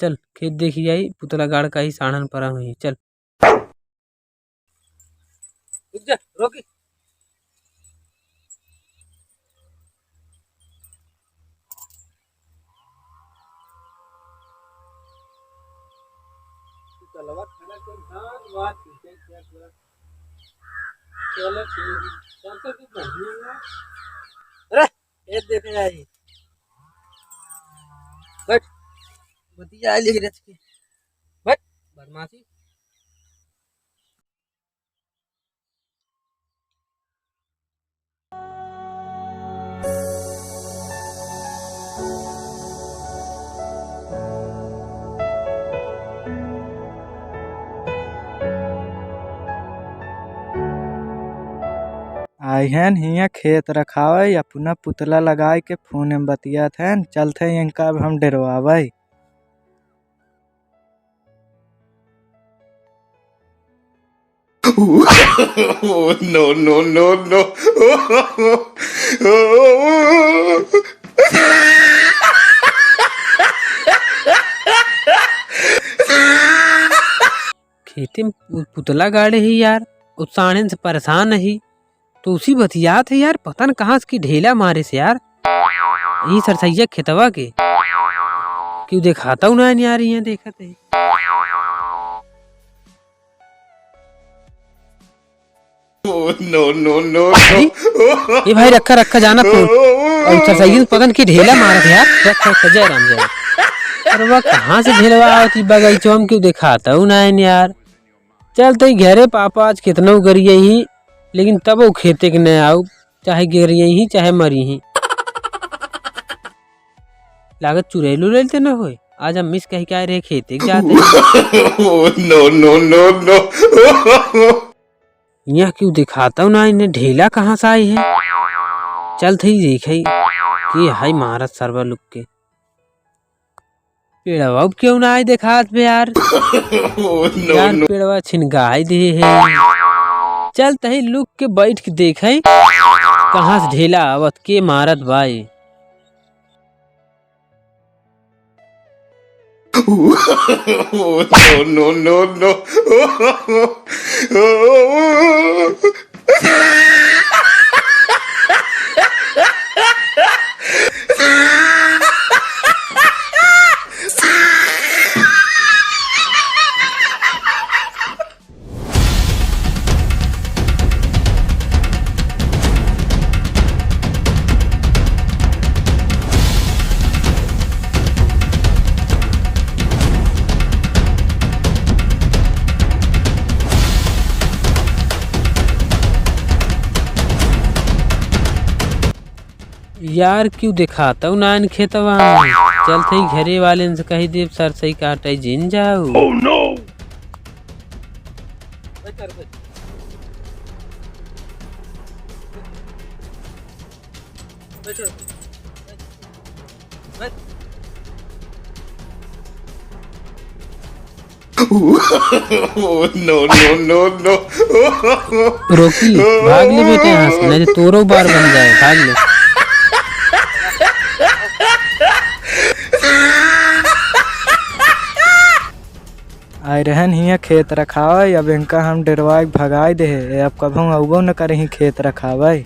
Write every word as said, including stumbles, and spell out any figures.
चल, खेत देखि आई, पुतला गाड़ का ही साढ़न परा हुई, चल। रुक जा, रोकी। चलवा खड़ा कर, धान वान पीछे से पूरा। चलो ठीक है। सरसों की बढ़िया है। अरे, ये देखे आई। बैठ। बतिया आई लेके रच के। बैठ, बदमाशी। आइहन हियाँ खेत रखावे, अपना पुतला लगाए के फोन में बतियात हन। चलत है इनका अब हम डेरवावे। Oh, no, no, no, no। खेते में पु-, पुतला गाड़े ही यार, उत्साहन से परेशान ही। तो उसी बतियात है यार, पता न कहाँ से की ढेला मारे से यार। ई सरसैया खेतवा के। क्यों देखाता हूँ ना यार, यहाँ देखत है। Oh, no, no, no, no। अरे, ए भाई, रखा, रखा, जाना फोन। और सरसैया पता न की ढेला मारत है यार। रखा, रखा, जय राम, जय राम। अरे वाह, कहाँ से ढेलवा आवत ई बगीचवा में, क्यों देखाता हूँ ना यार। चल तई घरे पापा, आज कितना गरियइहीं, लेकिन तबो खेते के न आउब, चाहे गरियइहीं, चाहे मरिहीं। लागत चुड़ैल उड़ैल ते न होए, आज हम miss कहि के आए रहे खेते के जाते। Oh, no, no, no, no। यहाँ क्यों देखाता हूँ ना, इन्हें ढेला कहाँ से आए है? चल थई देखे, के हाई महाराज सरवा लोग के। पेड़वा अब क्यों ना आए देखात बे यार। Oh, no, यार, no। पेड़वा छिनगाई दे है। चल तही लुक के बैठ के देखे, कहाँ से ढेला आवत, के मारत बाई। Oh, no, no, no, no। यार, क्यों देखातउ नाइन खेतवा में? चलत ही घरे वालेन से कहि देब, सरसई काटइ जिन जाउ। Oh no! No, no, no, no। रोकी, भाग ले बेटे यहाँ से, नहीं तो तोरो बार बन जाए, भाग ले। आए रहन हियाँ खेत रखावे, अब इनका हम डेरवाए के भगाए दे, अब कभू अउबो न करहीं खेत रखावे।